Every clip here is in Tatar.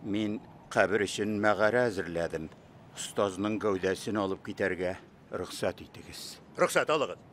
Мин кабер өчен мәгарә әзерләдем. Остазның гәүдәсен алып китәргә рөхсәт итегез. Рөхсәт алыгыз.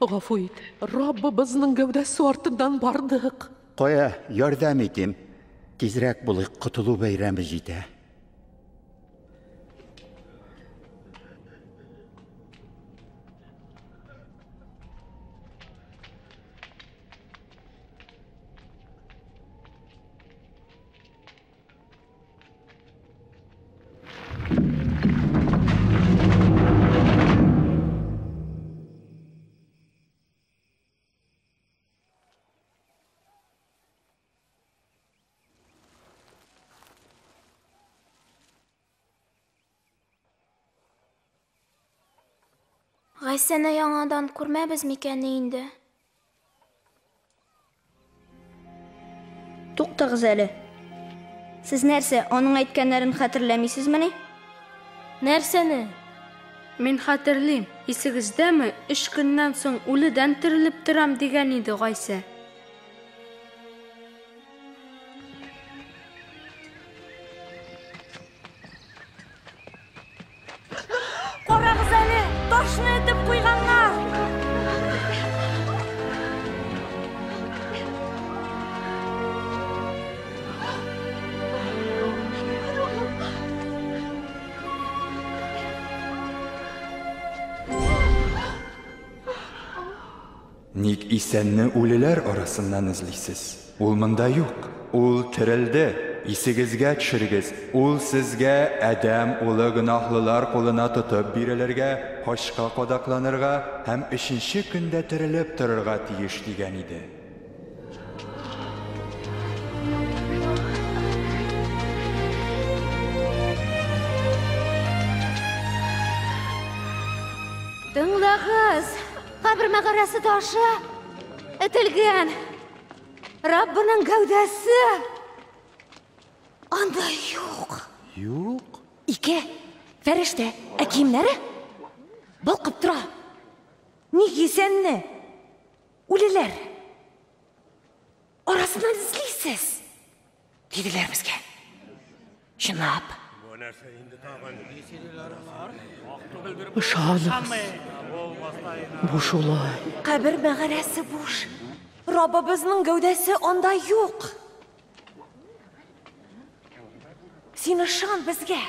Гафу ит, Раббыбызның гәүдәсе артыннан бардык. Кая, ярдәм итим. Тизрәк булыйк, котылу бәйрәме җитә. Гайсәне яңадан күрмәбез микән инде? Туктагыз әле. Сез нәрсә, аның әйткәннәрен хәтерләмисезмени? Нәрсәне? Мин хәтерлим. Исегездәме, 3 көннән соң үледән терелеп торам дигән иде Гайсә. Карагыз әле, ташны этеп куйганнар. Ник исәнне үлеләр арасыннан эзлисез? Ул монда юк. Ул терелде. Исегезгә төшерегез. Ул сезгә Адәм улы гөнаһлылар кулына тотып бирелергә, хачка кадакланырга һәм өченче көндә терелеп торырга тиеш дигән иде. Тыңлагыз, кабер мәгарәсе ташы этелгән. Раббының гәүдәсе анда юк. Юк. Ике фәрештә, ә киемнәре балкып тора. Ник исәнне үлеләр арасыннан эзлисез? Диделәр безгә. Чынлап. Ышаныгыз. Бу шулай. Кабер мәгарәсе буш. Раббыбызның гәүдәсе анда юк. Син ышан безгә.